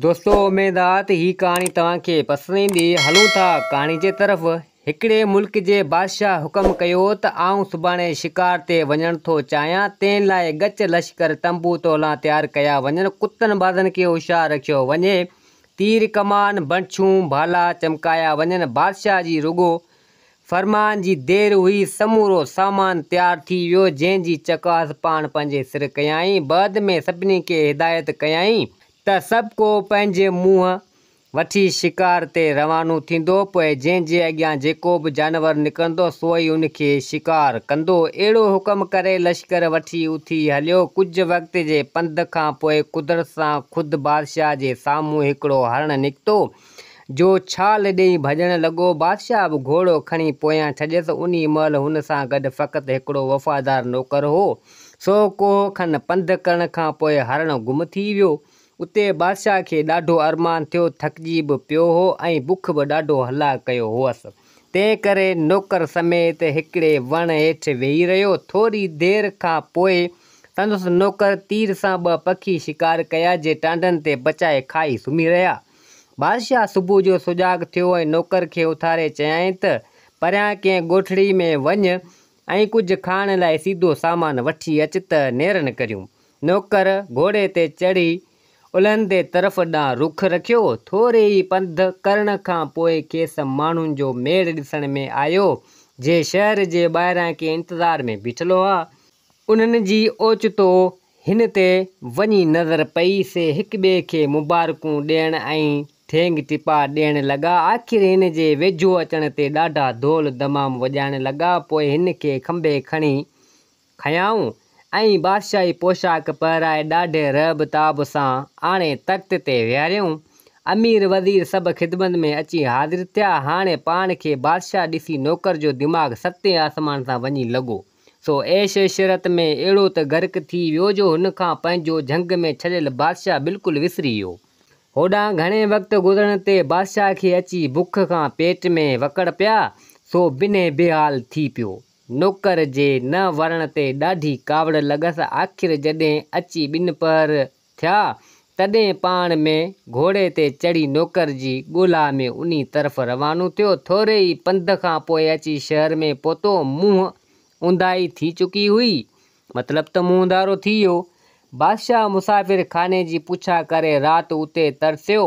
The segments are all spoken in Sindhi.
دوستو اميد آ ته هي ڪهاڻي توهان کي پسند ايندي. هلون ٿا ڪهاڻي جي طرف. هڪڙي ملڪ جي بادشاهه حڪم ڪيو ته آئون سڀاڻي شڪار تي وڃڻ ٿو چاهيان، تنهن لاء ڳچ لشڪر، تنبو تولان تيار ڪيا وڃن، ڪتن بازن کي هوشيار رکيو وڃي، تير ڪمان، بڻڇون، ڀالا چمڪايا وڃن. بادشاهه جي رڳو فرمان جي دير هئي، سمورو سامان تيار ٿي ويو، جنهن جي چڪاس پاڻ پنهنجي سر ڪيائين. بعد ۾ سڀني کي هدايت ڪيائين ته سڀ ڪو پنهنجي منهن وٺي شڪار تي روانو ٿيندو، پوء جنهن جي اڳيان جيڪو به جانور نڪرندو، سو ئي ان کي شڪار ڪندو. اهڙو حڪم ڪري لشڪر وٺي اٿي هليو. ڪجهه وقت جي پنڌ کان پوء قدرت سان خود بادشاهه جي سامهون هڪڙو هرڻ نڪتو، جو ڇال ڏيئي ڀڄڻ لڳو. بادشاهه به گهوڙو کڻي پويان ڇڏيس. انهيء مهل هن سان گڏ فقط هڪڙو وفادار نوڪر هو، سو ڪوهه کن پنڌ ڪرڻ کان پوء هرڻ گم ٿي ويو. اتي بادشاهه کي ڏاڍو ارمان ٿيو، ٿڪجي به پيو هو ۽ بک به ڏاڍو هلاڪ ڪيو هئس. تنهن ڪري نوڪر سميت هڪڙي وڻ هيٺ ويهي رهيو. ٿوري دير کان پوء سندس نوڪر تير سان ٻه پکي شڪار ڪيا، جي ٽانڊن تي پچائي کائي سمهي رهيا. بادشاهه صبح جو سجاڳ ٿيو ۽ نوڪر کي اٿاري چيائين ته، پريان ڪنهن ڳوٺڙي ۾ وڃ ۽ ڪجهه کائڻ لاء سيڌو سامان وٺي اچ ته نيرن ڪريون. نوڪر گهوڙي تي چڙهي الهندي طرف ڏانهن رخ رکيو. ٿوري ئي پنڌ ڪرڻ کان پوء کيس ماڻهن جو ميڙ ڏسڻ ۾ آيو، جي شهر جي ٻاهران ڪنهن انتظار ۾ بيٺل هئا. انهن جي اوچتو هن تي وڃي نظر پئي، سي هڪٻئي کي مبارڪون ڏيڻ ۽ ٺينگ ٽپا ڏيڻ لڳا. آخر هن جي ويجهو اچڻ تي ڏاڍا ڍول دمام وڄائڻ لڳا. پوء هن کي کنڀي کڻي کنيائون ۽ بادشاهي پوشاڪ پهرائي ڏاڍي رعب تاب سان آڻي تخت تي ويهاريائون. امير وزير سڀ خدمت ۾ اچي حاضر ٿيا. هاڻي پاڻ کي بادشاهه ڏسي نوڪر جو دماغ ستين آسمان سان وڃي لڳو. سو عيش عشرت ۾ اهڙو ته غرق ٿي ويو جو هن کان پنهنجو جهنگ ۾ ڇڏيل بادشاهه بلڪل وسري ويو. هوڏانهن گهڻي وقت گذرڻ تي بادشاهه کي اچي بک کان پيٽ ۾ وڪڙ پيا، سو بنهه بيحال ٿي پيو. نوڪر جي نه ورڻ تي ڏاڍي ڪاوڙ لڳس. آخر جڏهن اچي ٻنپهر ٿيا، تڏهن پاڻ ۾ گهوڙي تي چڙهي نوڪر جي ڳولا ۾ انهي طرف روانو ٿيو. ٿوري ئي پنڌ کان پوء اچي شهر ۾ پهتو. منهن اونداهي ٿي چڪي هئي. مطلب ته منهن اندارو ٿي ويو. بادشاهه مسافر خاني جي پڇا ڪري رات اتي ترسيو.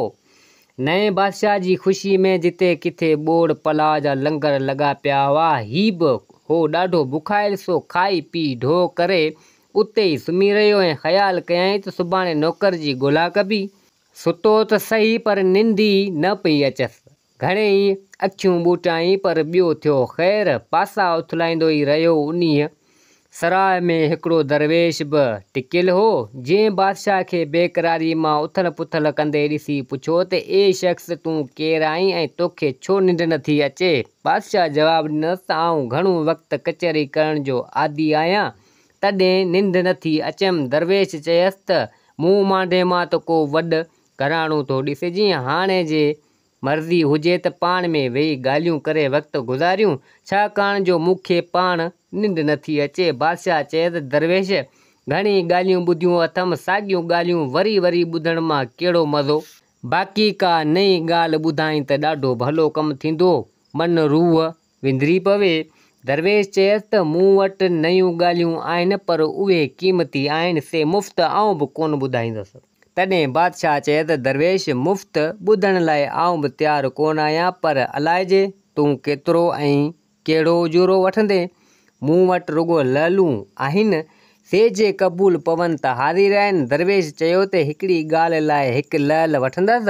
نئين بادشاهه جي خوشي ۾ جتي ڪٿي ٻوڙ پلاء جا لنگر لڳا پيا هئا. هي به هو ڏاڍو بکايل سو کائي پي ڍو ڪري اتي ئي سمهي رهيو ۽ خيال ڪيائين ته سڀاڻي نوڪر جي ڳولا ڪبي. ستو ته سهي پر ننڊ ئي نه پئي اچيس. گهڻي ئي اکيون ٻوٽيائين پر ٻيو ٿيو خير، پاسا اٿلائيندو ئي رهيو. انهيء سراء ۾ هڪڙو درويش به ٽڪيل هو، جنهن بادشاهه کي بيقراريء مان اٿل پٿل ڪندي ڏسي پڇيو ته اي شخص تون ڪير آهين ۽ توکي ڇو ننڊ نٿي اچي؟ بادشاهه جواب ڏنس ته آئون گهڻو وقت ڪچهري ڪرڻ جو عادي آهيان، تڏهن ننڊ نه ٿي اچيم. درويش چيس ته، مون مانڊي مان ته ڪو وڏ گهراڻو ٿو ڏسجين، هاڻي جي مرضي هجي ته پاڻ ۾ ويهي ڳالهيون ڪري وقت گذاريون، ڇاڪاڻ جو مون کي پاڻ ننڊ نه ٿي اچي. بادشاهه چيس، درويش! گهڻي ڳالهيون ٻڌيون اٿم، ساڳيون ڳالهيون وري وري ٻڌڻ مان ڪهڙو مزو؟ باقي ڪا نئين ڳالهه ٻڌائين ته ڏاڍو ڀلو ڪم ٿيندو، من روح وندري پوي. درويش چيس ته مون وٽ نيون ڳالهيون آهن، پر اهي قيمتي آهن، سي مفت آئون به ڪونه ٻڌائيندس. تڏهن بادشاهه چيس ته درويش، مفت ٻڌڻ لاء آئون به تيار ڪونه آهيان، پر الائجي تون ڪيترو ۽ ڪهڙو اجورو وٺندين؟ مون وٽ رڳو لعلون آهن، سي جي قبول پون ته حاضر آهن. درويش چيو ته هڪڙي ڳالهه لاء هڪ لعل وٺندس.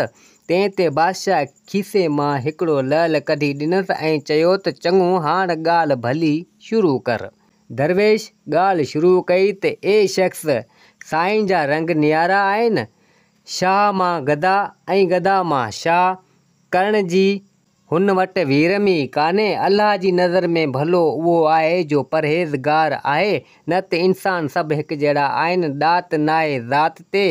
تنهن تي بادشاهه کيسي مان هڪڙو لعل ڪڍي ڏنس ۽ چيو ته چڱو هاڻ ڳالهه ڀلي شروع ڪر. درويش ڳالهه شروع ڪئي ته اي شخص! سائين جا رنگ نيارا آهن. شاهه مان گدا ۽ گدا مان شاهه ڪرڻ جي هن وٽ ويرم ئي ڪانهي. الله جي نظر ۾ ڀلو اهو آهي جو پرهيزگار آهي، نه ته انسان سڀ هڪجهڙا آهن. ڏات ناهي ذات تي،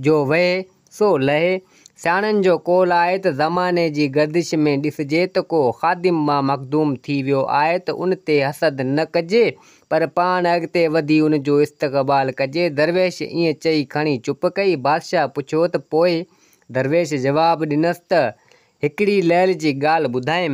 جو وهي سو لهي. سياڻن جو قول آهي ته زماني جي گردش ۾ ڏسجي ته ڪو خادم مان مخدوم ٿي ويو آهي ته ان تي حسد نه ڪجي، پر پاڻ اڳتي وڌي ان جو استقبال ڪجي. درويش ائين چئي کڻي چپ ڪئي. بادشاهه پڇيو ته پوء؟ درويش جواب ڏنس ته، هڪڙي لعل جي ڳالهه ٻڌايم،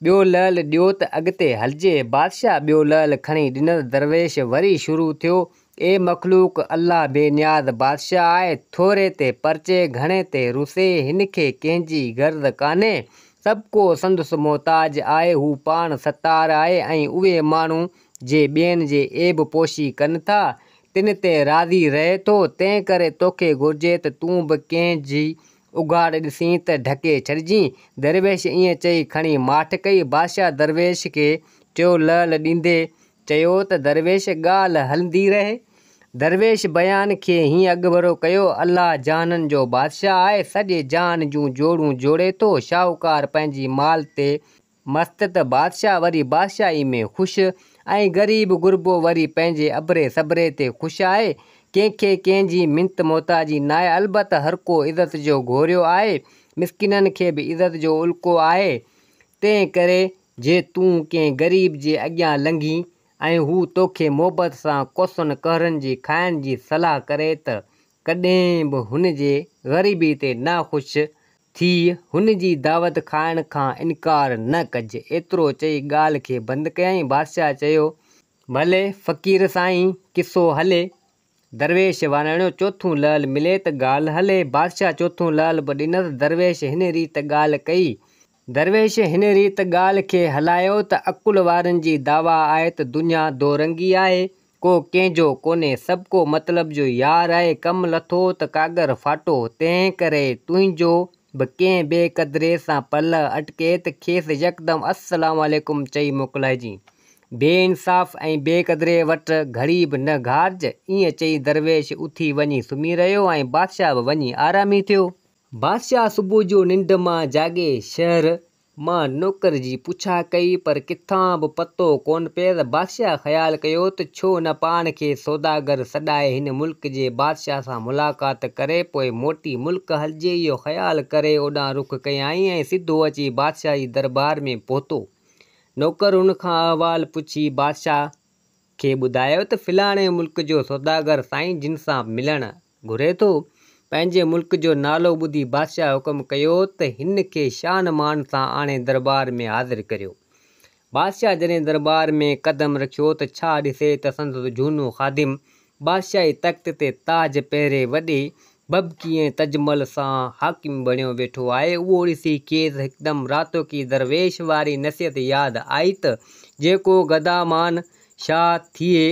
ٻيو لعل ڏيو ته اڳتي هلجي. بادشاهه ٻيو لعل کڻي ڏنس. درويش وري شروع ٿيو، اي مخلوق! الله بي نياز بادشاهه آهي، ٿوري تي پرچي، گهڻي تي رسي، هن کي ڪنهن جي غرض ڪانهي، سڀڪو سندس محتاج آهي، هو پاڻ ستار آهي ۽ اهي ماڻهو جي ٻين جي عيب پوشي ڪن ٿا، تن تي راضي رهي ٿو، تنهن ڪري توکي گهرجي ته تون به ڪنهن جي اگهاڙ ڏسين ته ڍڪي ڇڏجين. درويش ائين چئي کڻي ماٺ ڪئي. بادشاهه درويش کي ٽيون لعل ڏيندي چيو ته درويش ڳالهه هلندي رهي. درويش بيان کي هيئن اڳڀرو ڪيو، الله جهانن جو بادشاهه آهي، سڄي جهان جون جوڙون جوڙي ٿو، شاهوڪار پنهنجي مال تي مست ته بادشاهه وري بادشاهي ۾ خوش ۽ غريب غربو وري پنهنجي ابري سبري تي خوش آهي. ڪنهن کي ڪنهن جي منت محتاجي ناهي، البته هرڪو عزت جو گهوريو آهي. مسڪينن کي به عزت جو الڪو آهي. تنهن ڪري جي تون ڪنهن غريب جي اڳيان لنگهين ۽ هو توکي محبت سان ڪوسن ڪهرن جي کائڻ جي صلاح ڪري ته ڪڏهن به هن جي غريبي تي ناخوش ٿي هن جي دعوت کائڻ کان انڪار نه ڪج. ايترو چئي ڳالهه کي بند ڪيائين. بادشاهه چيو. ڀلي فقير سائين، قصو هلي. درويش وراڻيو، چوٿون لعل ملي ته ڳالهه هلي. بادشاهه چوٿون لعل به ڏنس. درويش هن ريت ڳالهه ڪئي. درويش هن ريت ڳالهه کي هلايو ته عقل وارن جي دعويٰ آهي ته دنيا دورنگي آهي. ڪو ڪنهن جو ڪونهي، سڀ ڪو مطلب جو يار آهي، ڪم لٿو ته ڪاڳر ڦاٽو، تنهن ڪري تنهنجو به ڪنهن بي قدري سان پلئه اٽڪي ته کيس يڪدم السلام عليڪم چئي موڪلائجين. بي انصاف ۽ بي قدري وٽ گهڙي به نه گهارج. ائين چئي درويش اٿي وڃي سمهي رهيو ۽ بادشاهه به وڃي آرامي ٿيو. بادشاهه صبح جو ننڊ مان جاڳي شهر مان نوڪر جي پڇا ڪئي، پر ڪٿان به پتو ڪونه پيس. بادشاهه خيال ڪيو ته ڇو نه پاڻ کي سوداگر سڏائي هن ملڪ جي بادشاهه سان ملاقات ڪري پوء موٽي ملڪ هلجي. اهو خيال ڪري اوڏانهن رخ ڪيائين ۽ سڌو اچي بادشاهه جي درٻار ۾ پهتو. نوڪر هن کان احوال پڇي بادشاهه کي ٻڌايو ته فلاڻي ملڪ جو سوداگر سائين جن سان ملڻ گهري ٿو. پنهنجي ملڪ جو نالو ٻڌي بادشاهه حڪم ڪيو ته هن کي شان مان سان آڻي درٻار ۾ حاضر ڪريو. بادشاهه جڏهن درٻار ۾ قدم رکيو ته ڇا ڏسي ته سندس جهونو خادم بادشاهي تخت تي تاج پهري وڏي ڀڀڪي ۽ تجمل سان حاڪم بڻيو ويٺو آهي. اهو ڏسي کيس هڪدم راتوڪي درويش واري نصيحت ياد آئي ته جيڪو گدامان شاهه ٿئي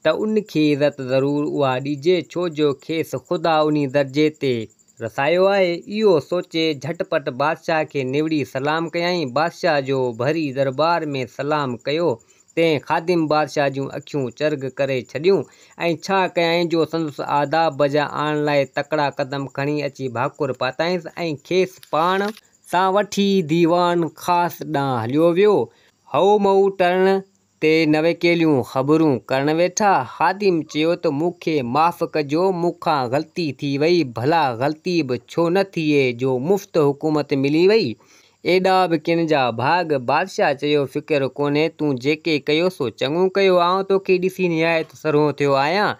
ته ان کي عزت ضرور اها ڏجي، ڇو جو کيس خدا انهي درجي تي رسايو آهي. اهو سوچي جهٽ پٽ بادشاهه کي نوڙي سلام ڪيائين. بادشاهه جو ڀري دربار ۾ سلام ڪيو، تنهن خادم بادشاهه جون اکيون چرغ ڪري ڇڏيون ۽ ڇا ڪيائين جو سندس آداب بجا آڻڻ لاء تڪڙا قدم کڻي اچي ڀاڪر پاتائينس ۽ کيس پاڻ سان وٺي ديوان خاص ڏانهن هليو ويو. هئو مئو ٽرڻ تي نويڪليون خبرون ڪرڻ ويٺا. خادم چيو ته مون کي معاف ڪجو، مون کان غلطي ٿي وئي، ڀلا غلطي به ڇو نه ٿئي جو مفت حڪومت ملي وئي. ايڏا به ڪن جا ڀاڳ. بادشاهه چيو فڪر ڪونهي، تون جيڪي ڪيو سو چڱو ڪيو، آئون توکي ڏسي نهايت سرهو ٿيو آهيان.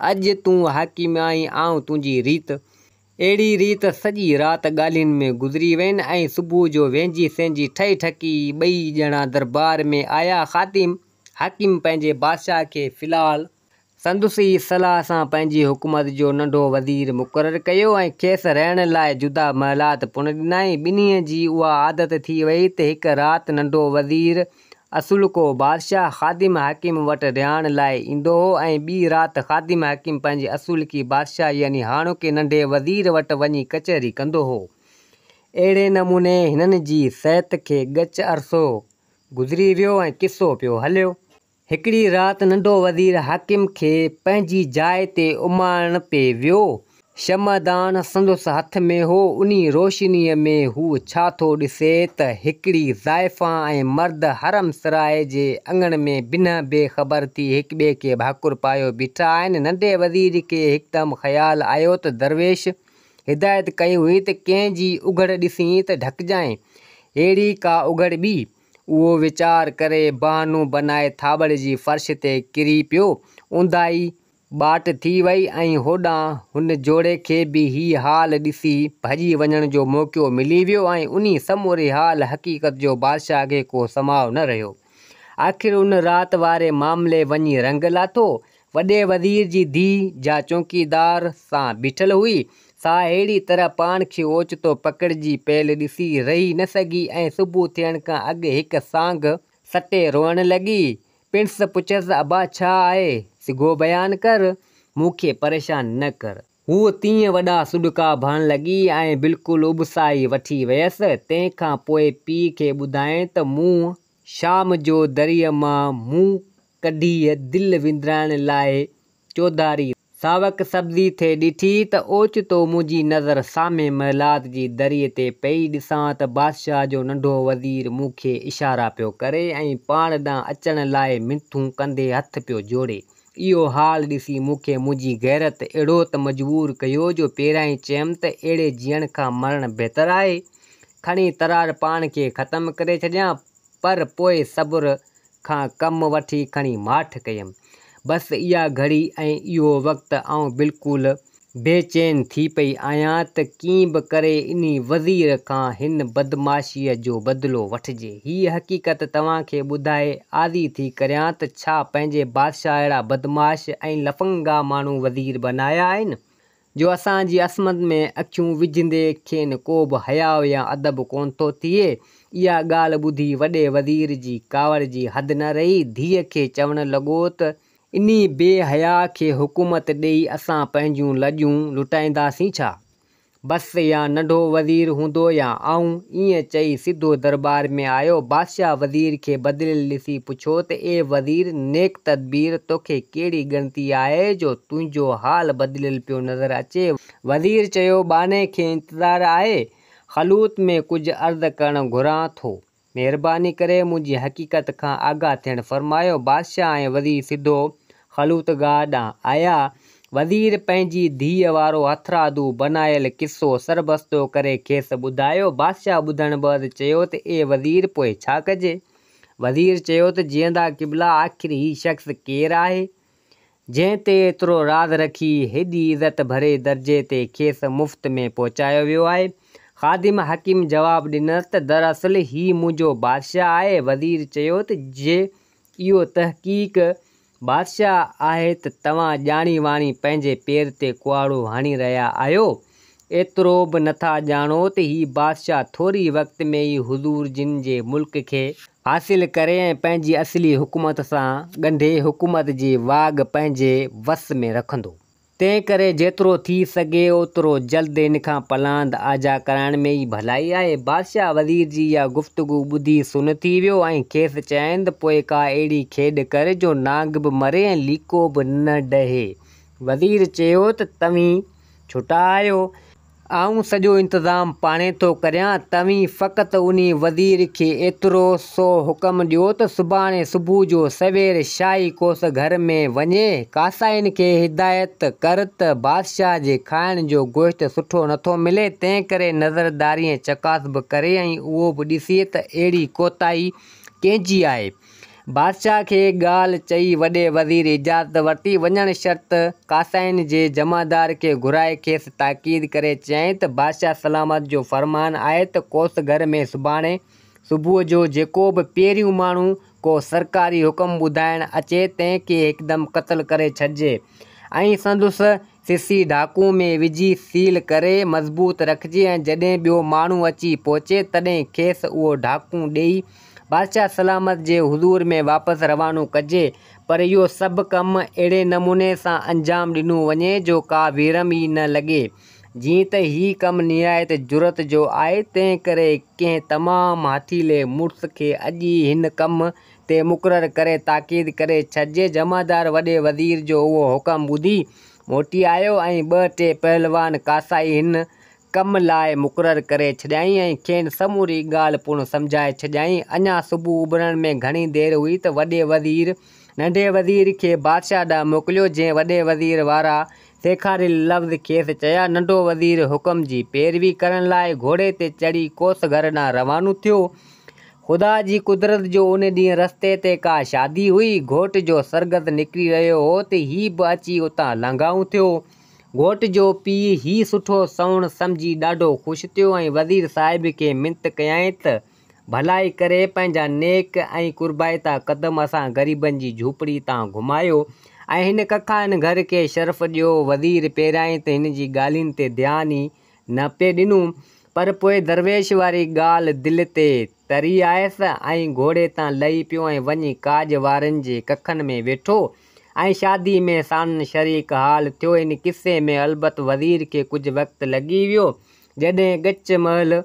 اڄ تون حاڪم آهين، آئون تنهنجي ريت. اهڙي ريت سڄي رات ڳالهين ۾ گذري وين ۽ صبح جو وهنجي سهنجي ٺهي ٺڪي ٻئي ڄڻا دربار ۾ آيا. خادم حاڪم پنهنجي بادشاهه کي في الحال سندس ئي صلاح سان پنهنجي حڪومت جو ننڍو وزير مقرر ڪيو ۽ کيس رهڻ لاء جدا محلات پڻ ڏنائين. ٻنهي جي اها عادت ٿي وئي ته هڪ رات ننڍو وزير اصلوڪو بادشاهه خادم حاڪم وٽ رهاڻ لاء ايندو هو ۽ ٻي رات خادم حاڪم پنهنجي اصلوڪي بادشاهه يعني هاڻوڪي ننڍي وزير وٽ وڃي ڪچهري ڪندو هو. اهڙي نموني هنن جي صحت کي ڳچ عرصو گذري ويو ۽ قصو پيو هليو. هڪڙي رات ننڍو وزير حاڪم کي پنهنجي جاء تي اماڻڻ پئي ويو. شمعدان سندس هٿ ۾ هو. انهي روشنيء ۾ هو ڇا ٿو ڏسي ته هڪڙي زائفان ۽ مرد حرم سراء جي اڱڻ ۾ بنهه بي خبر ٿي هڪٻئي کي ڀاڪر پايو بيٺا آهن. ننڍي وزير کي هڪدم خيال آيو ته درويش هدايت ڪئي هئي ته ڪنهن جي اگهڙ ڏسين ته ڍڪجانء. اهڙي ڪا اگهڙ ٻي اهو ويچار ڪري بهانو بنائي ٿاٻڙ جي فرش تي ڪري پيو. اونداهي ٻاٽ ٿي وئي ۽ هوڏانهن هن جوڙي کي به هي حال ڏسي ڀڄي وڃڻ جو موقعو ملي ويو ۽ انهي سموري حال حقيقت جو بادشاهه کي ڪو سماء نه رهيو. آخر ان رات واري معاملي وڃي رنگ لاٿو. وڏي وزير جي ڌيء جا چوڪيدار سان بيٺل هئي، سا اهڙي طرح پاڻ کي اوچتو پڪڙجي پيل ڏسي رهي نه سگهي ۽ صبح ٿيڻ کان اڳ هڪ سانگ سٽي روئڻ لڳي. پڻس پڇيس، ابا ڇا آهي؟ سگهو بيان ڪر، مون کي پريشان نه ڪر. هوء تيئن وڏا سڏڪا ڀرڻ لڳي ۽ بلڪل اٻسائي وٺي ويس. تنهن کان پوء پيء کي ٻڌايائين ته مون شام جو دريء مان منهن ڪڍي دل وندرائڻ لاء چوڌاري ساوڪ سبزي ٿي ڏٺي ته اوچتو منهنجي نظر سامهين محلات جي دريء تي پئي. ڏسان ته بادشاهه جو ننڍو وزير مون کي اشارا پيو ڪري ۽ پاڻ ڏانهن اچڻ لاء منٿون ڪندي هٿ پيو جوڙي. اهو حال ڏسي مون کي منهنجي غيرت اهڙو ته مجبور ڪيو جو پهريائين چيم ته اهڙي جيئڻ کان مرڻ بهتر آهي. کڻي ترار پاڻ کي ختم ڪري ڇڏيان. پر پوء صبر کان ڪم وٺي کڻي ماٺ ڪيم. بس اها گهڙي ۽ اهو وقت آئون بلڪل بي چين ٿي پئي آهيان ته ڪيئن به ڪري انهي وزير کان هن بدمعاشيء جو بدلو وٺجي. هيء حقيقت توهان کي ٻڌائي آزي ٿي ڪريان ته ڇا پنهنجي بادشاهه اهڙا بدمعاش ۽ لفنگا ماڻهو وزير بنايا آهن؟ جو اسان جي عصمت ۾ اکيون وجهندي کين ڪو به حياء يا ادب ڪونه ٿو ٿئي. اها ڳالهه ٻڌي وڏي وزير جي ڪاوڙ جي حد نه رهي. ڌيء کي چوڻ لڳو ته انهي بي حياء کي حڪومت ڏيئي اسان پنهنجون لڄون لٽائينداسين ڇا؟ بس يا ننڍو وزير هوندو يا آئون. ائين چئي سڌو درٻار ۾ آيو. بادشاهه وزير کي بدليل ڏسي پڇيو ته اي وزير نيڪ تدبير توکي ڪهڙي ڳڻتي آهي جو تنهنجو حال بدليل پيو نظر اچي؟ وزير چيو ٻانهي کي انتظار آهي، خلوت ۾ ڪجهه عرض ڪرڻ گهران ٿو. مهرباني ڪري منهنجي حقيقت کان آگاهه ٿيڻ فرمايو. بادشاهه ۽ وزير سڌو خلوتگاهه ڏانهن آيا. وزير پنهنجي ڌيء وارو هٿرادو بنايل قصو سربستو ڪري کيس ٻڌايو. بادشاهه ٻڌڻ بعد چيو ته اي وزير پوء ڇا ڪجي؟ وزير چيو ته جيئندا قبلا آخر هي شخص ڪير آهي؟ جنهن تي ايترو راز رکي هيڏي عزت ڀري درجي تي کيس مفت ۾ پهچايو ويو آهي. خادم حڪيم جواب ڏنس ته دراصل هي منهنجو بادشاهه آهي. وزير چيو ته جي اهو تحقيق بادشاهه آهي ته توهان ڄاڻي واڻي پنهنجي پير تي ڪهاڙو هڻي رهيا آهيو. ايترو به نٿا ڄاڻو ته هي بادشاهه ٿوري وقت ۾ ئي حضور جن جي ملڪ کي حاصل ڪري ۽ پنهنجي اصلي حڪومت سان ڳنڍي حڪومت جي واڳ پنهنجي وس ۾ رکندو. تنهن ڪري جيترو ٿي سگهي اوترو جلد هن کان پلاند آجا ڪرائڻ ۾ ئي ڀلائي آهي. بادشاهه وزير جي اها گفتگو ٻڌي سن ٿي ويو ۽ کيس چيائين ته پوء ڪا اهڙي کيڏ ڪر جو نانگ به مري ۽ ليڪو به نه ڊهي. وزير چيو ته توهين ڇٽا آهيو. آئون سڄو انتظام پاڻهي ٿو ڪريان، توهين فقط انهي وزير کي ايترو سو حڪم ڏيو ته سڀاڻي صبح جو سوير شاهي ڪوس گهر ۾ وڃي ڪاسائين کي هدايت ڪر ته بادشاهه جي کائڻ جو گوشت سٺو نٿو ملي، تنهنڪري نظرداري ۽ چڪاس به ڪري ۽ اهو به ڏسي ته اهڙي ڪوتاهي ڪنهن جي آهي. بادشاهه کي ڳالهه چئي وڏي وزير اجازت ورتي. وڃڻ شرط ڪاسائين جي جمعدار کي گهرائي کيس تاڪيد ڪري چيائين ته بادشاهه سلامت جو فرمان آهي ته ڪوس گهر ۾ سڀاڻي صبح جو جيڪو به پهريون ماڻهو ڪو سرڪاري حڪم ٻڌائڻ اچي تنهن کي هڪدم قتل ڪري ڇڏجي ۽ سندس سسي ڍاڪون ۾ وجهي سيل ڪري مضبوط رکجي ۽ جڏهن ٻيو ماڻهو اچي پهچي تڏهن کيس اهو ڍاڪون ڏيئي بادشاهه سلامت جي حضور ۾ واپس روانو ڪجي پر اهو سڀ ڪم اهڙي نموني سان انجام ڏنو وڃي جو ڪا ويرم ئي نه لڳي. جيئن ته هي ڪم نهايت جرئت جو آهي تنهن ڪري ڪنهن تمام هٺيلي مڙس کي اڄ ئي هن ڪم تي مقرر ڪري تاڪيد ڪري ڇڏجي. جمعدار وڏي وزير جو اهو حڪم ٻڌي موٽي آيو ۽ ٻه ٽي پهلوان ڪاسائي هن ڪم لاء مقرر ڪري ڇڏيائين ۽ کين سموري ڳالهه پڻ سمجهائي ڇڏيائين. اڃا صبح اڀرڻ ۾ گهڻي دير هئي ته وڏي وزير ننڍي وزير کي بادشاهه ڏانهن موڪليو، جنهن وڏي وزير وارا سيکاريل لفظ کيس چيا. ننڍو وزير حڪم جي پيروي ڪرڻ لاء گهوڙي تي چڙهي ڪوس گهر ڏانهن روانو ٿيو. خدا جي قدرت جو ان ڏينهن رستي تي ڪا شادي هئي. گهوٽ جو سرگس نڪري رهيو هو ته هي به اچي اتان لانگهائون ٿيو. گهوٽ جو پيء هي سٺو سنئوڻ سمجهي ڏاڍو خوش ٿيو ۽ وزير صاحب کي منت ڪيائين ته ڀلائي ڪري پنهنجا نيڪ ۽ قربائتا قدم اسان غريبن جي جهوپڙي تان گهمايو ۽ هن ڪکائن گهر کي شرف ڏيو. وزير پهريائين ته هن جي ڳالهين تي ڌيان ئي نه پئي ڏنو، پر پوء درويش واري ڳالهه دل تي تري آيس ۽ گهوڙي تان لهي پيو ۽ وڃي ڪاڄ وارن جي ڪکن ۾ ويٺو ۽ شادي ۾ ساڻن شريڪ حال ٿيو. ان قصي ۾ البت وزير کي ڪجهه وقت لڳي ويو، جڏهن ڳچ مهل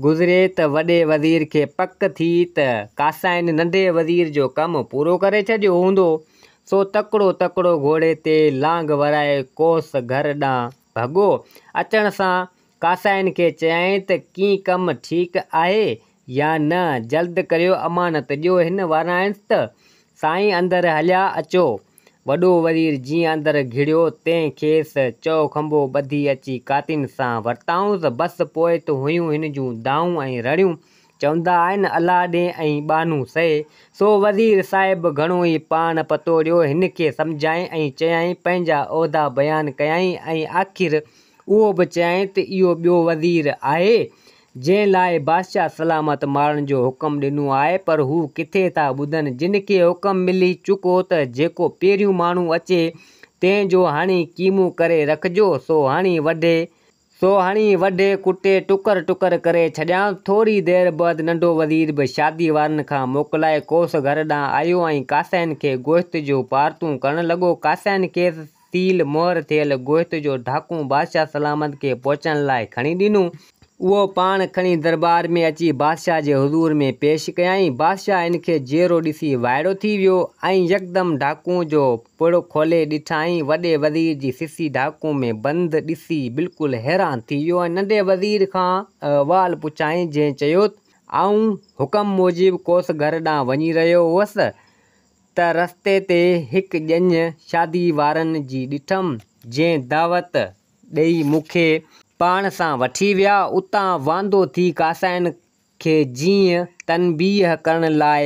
گذري ته وڏي وزير کي پڪ ٿي ته ڪاسائين ننڍي وزير جو ڪم پورو ڪري ڇڏيو هوندو، سو تڪڙو تڪڙو گهوڙي تي لانگ ورائي ڪوس گهر ڏانهن ڀڳو. اچڻ سان ڪاسائين کي چيائين ته ڪي ڪم ٺيڪ آهي يا نه، جلد ڪريو امانت ڏيو. هن وراڻيس ته سائين اندر هليا اچو. وڏو وزير جيئن اندر گهڙيو، تئين کيس چؤ کنڀو ٻڌي اچي ڪاتين سان ورتائونس. بس پوء ته هيون هن جون دانهون ۽ رڙيون. چوندا آهن الله ڏي ۽ ٻانهون سهي. سو وزير صاحب به گهڻو ئي پاڻ پتوڙيو. هن کي سمجهايائين ۽ چيائين، پنهنجا عهدا بيان ڪيائين ۽ آخر اهو به چيائين ته اهو ٻيو وزير آهي، جنهن لاء بادشاهه سلامت مارڻ جو حڪم ڏنو آهي، پر هو ڪٿي ٿا ٻڌن، جن کي حڪم ملي چڪو ته جيڪو پهريون ماڻهو اچي، تنهن جو هڻي قيمون ڪري رکجو، سو هڻي وڍي، سو هڻي وڍي ڪٽي ٽڪر ٽڪر ڪري ڇڏيانس. ٿوري دير بعد ننڍو وزير به شادي وارن کان موڪلائي ڪوس گهر ڏانهن آيو ۽ ڪاسائين کي گوشت جون پارتون ڪرڻ لڳو. ڪاسائين کيس سيل مهر ٿيل گوشت جو ڍاڪون بادشاهه سلامت کي پهچڻ لاء کڻي ڏنو. اهو پاڻ کڻي درٻار ۾ اچي بادشاهه جي حضور ۾ پيش ڪيائين. بادشاهه ان کي جيئرو ڏسي وائڙو ٿي ويو ۽ يڪدم ڍاڪون جو پڙ کولي ڏٺائين. وڏي وزير جي سسي ڍاڪون ۾ بند ڏسي بلڪل حيران ٿي ويو ۽ ننڍي وزير کان احوال پڇيائين، جنهن چيو ته آئون حڪم موجب ڪوس گهر ڏانهن وڃي رهيو هوس ته رستي تي هڪ ڄڃ شادي وارن جي ڏٺم، جنهن دعوت ڏئي مون کي پاڻ سان وٺي ويا. اتان واندو ٿي ڪاسائين کي جيئن تنبيهه ڪرڻ لاء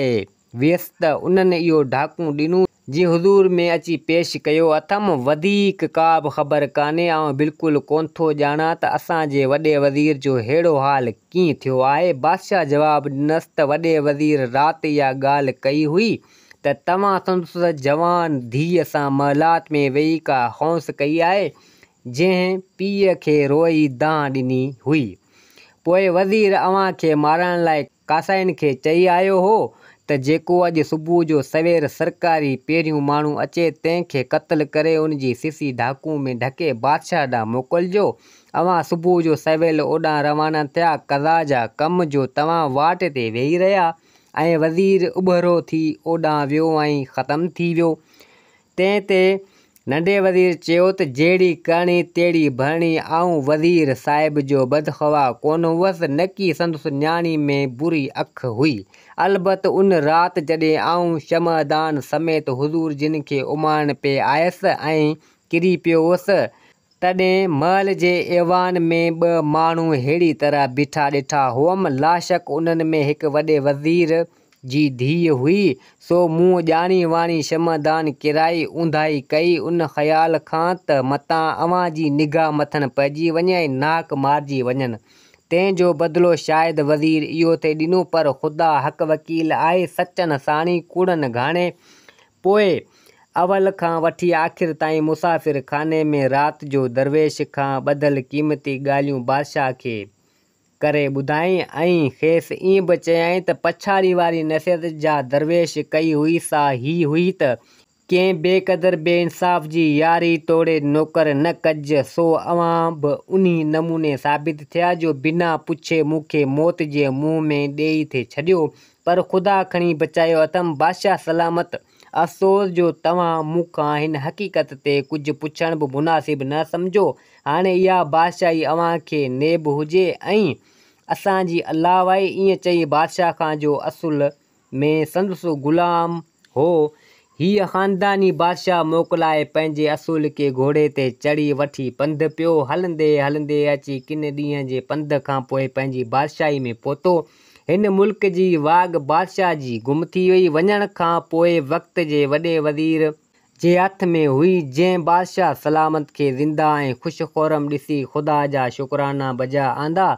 ويس ته انهن اهو ڍاڪون ڏنو، جي حضور ۾ اچي پيش ڪيو اٿم. وڌيڪ ڪا به خبر ڪانهي. آئون بلڪل ڪونه ٿو ڄاڻان ته اسان جي وڏي وزير جو ههڙو حال ڪيئن ٿيو آهي؟ بادشاهه جواب ڏنس ته وڏي وزير رات اها ڳالهه ڪئي هئي ته توهان سندس جوان ڌيء سان محلات ۾ ويهي ڪا هوس ڪئي آهي، جنهن پيء کي روئي دانهن ڏني هئي. پوء وزير اوهان کي مارائڻ لاء ڪاسائين کي چئي آيو هو ته جيڪو اڄ صبح جو سوير سرڪاري پهريون ماڻهو اچي تنهن کي قتل ڪري ان جي سسي ڍاڪون ۾ ڍڪي بادشاهه ڏانهن موڪلجو. اوهان صبح جو سويل اوڏانهن روانا ٿيا، قضا جا ڪم جو توهان واٽ تي ويهي رهيا ۽ وزير اٻهرو ٿي اوڏانهن ويو ۽ ختم ٿي ويو. تنهن تي ننڍي وزير چيو ته جهڙي ڪرڻي تهڙي ڀرڻي، آئون وزير صاحب جو بدخواه ڪونه هئس، نڪي سندس نياڻي ۾ بري اک هئي. البت ان رات جڏهن آئون شمعدان سميت حضور جن کي اماڻڻ پئي آيس ۽ ڪري پيو هوس، تڏهن محل جي ايوان ۾ ٻه ماڻهو ههڙي طرح بيٺا ڏٺا هئم، لاشڪ انهن ۾ هڪ وڏي وزير جي ڌيء هئي، سو مون ڄاڻي واڻي شمعدان ڪيرائي اونداهي ڪئي، ان خيال کان ته متان اوهان جي نگاهه مٿن پئجي وڃي ۽ ناحق مارجي وڃن. تنهن جو بدلو شايد وزير اهو ٿي ڏنو، پر خدا حق وڪيل آهي، سچن ساڻي، ڪوڙن گهاڻي. پوء اول کان وٺي آخر تائين مسافر خاني ۾ رات جو درويش کان ٻڌل قيمتي ڳالهيون بادشاهه کي ڪري ٻڌائين ۽ کيس ائين به چيائين ته پڇاڙي واري نصيحت جا درويش ڪئي هئي سا هي هئي ته ڪنهن بي قدر بي انصاف جي ياري توڙي نوڪر نه ڪج، سو اوهان به انهي نموني ثابت ٿيا جو بنا پڇي مون کي موت جي منهن ۾ ڏيئي ٿي ڇڏيو، پر خدا کڻي بچايو اٿم. بادشاهه سلامت! افسوس جو توهان مون کان هن حقيقت تي ڪجهه پڇڻ به مناسب نه سمجهيو. هاڻي اها بادشاهي اوهان کي نيب هجي ۽ اسان جي الله وائي. ائين چئي بادشاهه کان جو اصل ۾ سندس غلام هو، هيء خانداني بادشاهه موڪلائي پنهنجي اصولڪي گهوڙي تي چڙهي وٺي پنڌ پيو. هلندي هلندي اچي ڪن ڏينهن جي پنڌ کان پوء پنهنجي بادشاهي ۾ پهتو. هن ملڪ جي واڳ بادشاهه جي گم ٿي وئي. وڃڻ کان پوء وقت جي وڏي وزير جي هٿ ۾ هئي، جنهن بادشاهه سلامت کي زنده ۽ خوش خورم ڏسي خدا جا شڪرانا بجا آندا.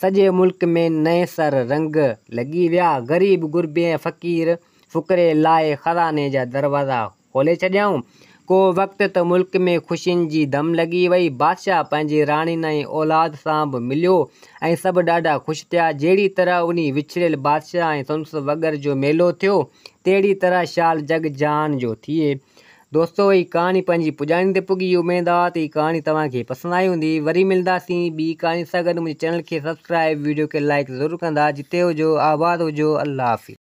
سڄي ملڪ ۾ نئين سر رنگ لڳي ويا. غريب غربي ۽ فقير فقري لاء خزاني جا دروازا کولي ڇڏيائون. ڪو وقت ته ملڪ ۾ خوشين جي ڌم لڳي وئي. بادشاهه پنهنجي راڻين ۽ اولاد سان به مليو ۽ سڀ ڏاڍا خوش ٿيا. جهڙي طرح انهي وڇڙيل بادشاهه ۽ سندس وڳر جو ميلو ٿيو، تهڙي طرح شال جڳ جهان جو ٿئي. دوستو هي ڪهاڻي پنهنجي پڄاڻي تي پڳي اميد آ ته هي ڪهاڻي توهان کي پسند آئي هوندي وري ملنداسين ٻي ڪهاڻي سان گڏ منهنجي چينل کي سبسڪرائب ويڊيو کي لائڪ ضرور ڪندا جتي هجو آباد هجو الله حافظ.